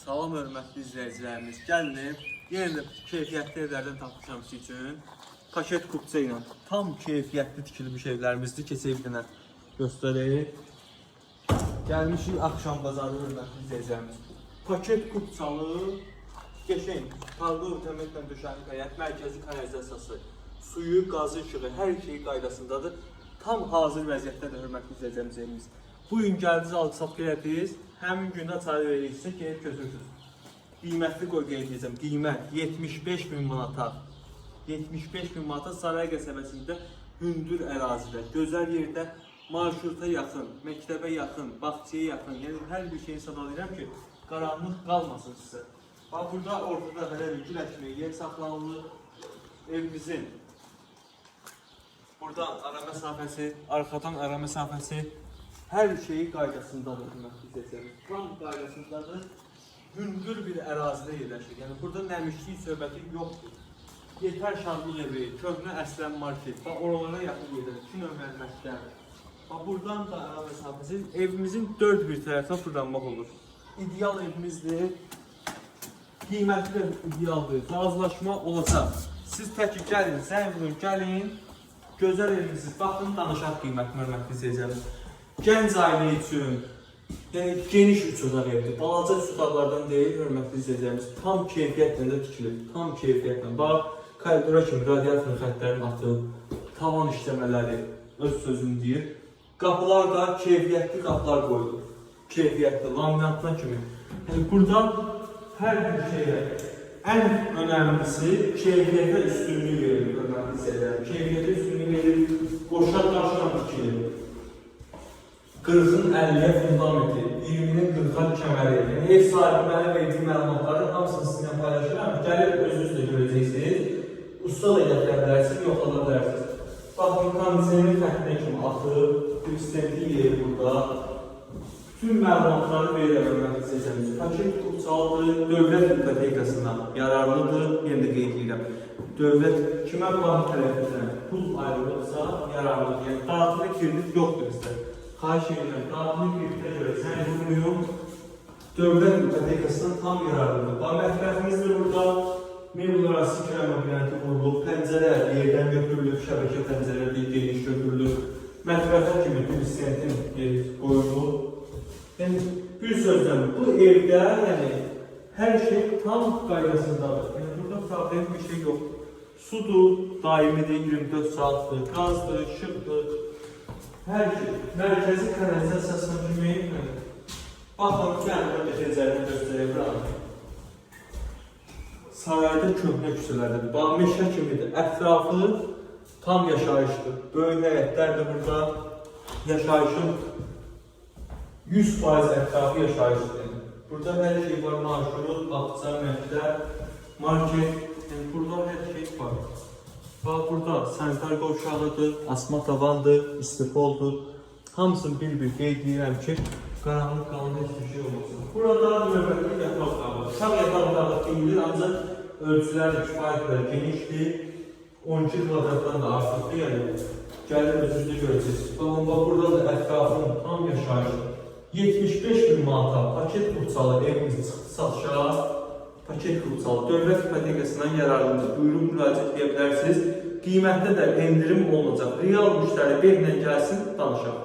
Salam hörmətli izləyicilərimiz. Gəlin, yenə də keyfiyyətli evlərdən tapmışam sizin üçün. Paket kupça ilə tam keyfiyyətli tikilmiş evlərimizdir. Keçək bir dənə göstərək. Gəlmişik axşam bazarı hörmətli izləyicilərimiz. Paket kupçalı qəşəng tarla təmətlə döşənli həyət, mərkəzi kanalizasiyası, suyu, qazı, işığı, hər şeyi qaydasındadır. Tam hazır vəziyyətdədir hörmətli izləyicilərimiz evimiz. Bu gün gəldiniz, alqı-satqı elədiniz, həmin gündə açarı veririk sizə, gəlib götürürsünüz. Qiymətli qoy qeyd edəcəm. Qiymət 75 min manata. 75 min manata Saray qəsəbəsində hündür ərazidə, gözəl yerdə, marşruta yaxın, məktəbə yaxın, bağçaya yaxın. Yəni hər bir şeyi sadalayıram ki, qaranlıq qalmasın sizə. Bax burada ortada belə bir gül əkməyə yer saxlanılır. Evimizin buradan ara məsafəsi, arxadan ara məsafəsi, hər şeyi qaydasındadır hörmətli izləyicilərimiz. Tam qaydasındadır. Hündür bir ərazidə yerləşir. Yəni burada nəmişlik söhbəti yoxdur. Yetər Şadlıq evi, köhnə Əslən market, bax oralara yaxın yerdədir. 2 nömrəli məktəb. Bax buradan da ara məsafəsi evimizin dörd bir tərəfinə fırlanmaq olur. İdeal evimizdir. Qiyməti də idealdır. Razılaşma olacaq. Siz tək ki gəlin, zəng vurun, gəlin. Gözəl evimizi baxın, danışaq qiymətini hörmətli izləyicilərimiz. Gənc ailə üçün, yəni geniş üç otaq evdir. Balaca üç otaqlardan deyil, hörmətli izləyicilərimiz. Tam keyfiyyətlə də tikilib, tam keyfiyyətlə. Bax, koridora kimi radiatorun xəttlərini atıb, tavan işləmələri öz sözünü deyir. Qapılar da keyfiyyətli qapılar qoyulub. Keyfiyyətli, laminatdan kimi. Yəni burada hər bir şeyə ən önəmlisi keyfiyyətə üstünlük verilir, hörmətli izləyicilər. Keyfiyyətə üstünlük verilir, qoşa daşla tikilir. 40-ın 50-yə fundamenti, 20-nin 40-a kəməri. Yəni ev sahibi mənə verdiyi məlumatların hamısını sizinlə paylaşıram. Gəlib özünüz də görəcəksiniz. Usta da gətirə bilərsiniz, yoxlada bilərsiniz. Baxın, kondisionerin xəttinə kimi atıb, twistenti yeri burada. Bütün məlumatları verirəm hörmətli izləyicilərimiz. Paket kupçalıdır, dövlət ipotekasından yararlıdır, yenə də qeyd edirəm. Dövlət kimə bank tərəfindən pul ayrılıbsa yararlıdır. Yəni daxili kredit yoxdur bizdə. Xahiş edirəm, daxili kreditə görə zəng vurmayın. Dövlət ipotekasından tam yararlıdır. Bax, mətbəximizdir burada. Mebel arası kerama qraniti vurulub, pəncərə yerdən götürülüb, şəbəkə pəncərələri geniş götürülüb. Mətbəxə kimi twistentin yeri qoyulub. Yəni bir sözlə bu evdə yəni hər şey tam qaydasındadır. Yəni burada problem bir şey yoxdur. Sudur, daimidir, 24 saatdır, qazdır, işıqdır. Hər şey. Mərkəzi kanalizasiyasına kimi yəni, baxın, gəlin burada pəncərəni göstərək buranı. Sarayda köhnə küçələrdədir. Bax, meşə kimidir. Ətrafı tam yaşayışdır. Böyük həyətlərdir burada. Yaşayışın 100% ətrafı yaşayışdır. Yəni. Burada hər şey var, marşrut, bağça, məktəb, market. Yəni burada hər şey var. Bax burada sanitar qovşağıdır, asma tavandır, istifoldur. Hamısını bir-bir qeyd edirəm ki, qaranlıq qalan heç bir şey olmasın. Burada növbəti yataq otağı. Uşaq yataq otağı deyilir, ancaq ölçülər də kifayət qədər genişdir. 12 kvadratdan da artıqdır, yəni gəlin özünüz də görəcəksiniz. Baxın, bax burada da ətrafın tam yaşayışdır. 75 min manata paket kupçalı evimiz çıxdı satışa. Paket kupçalı dövlət ipotekasından yararlıdır. Buyurun müraciət edə bilərsiniz. Qiymətdə də endirim olunacaq. Real müştəri benlə gəlsin, danışaq.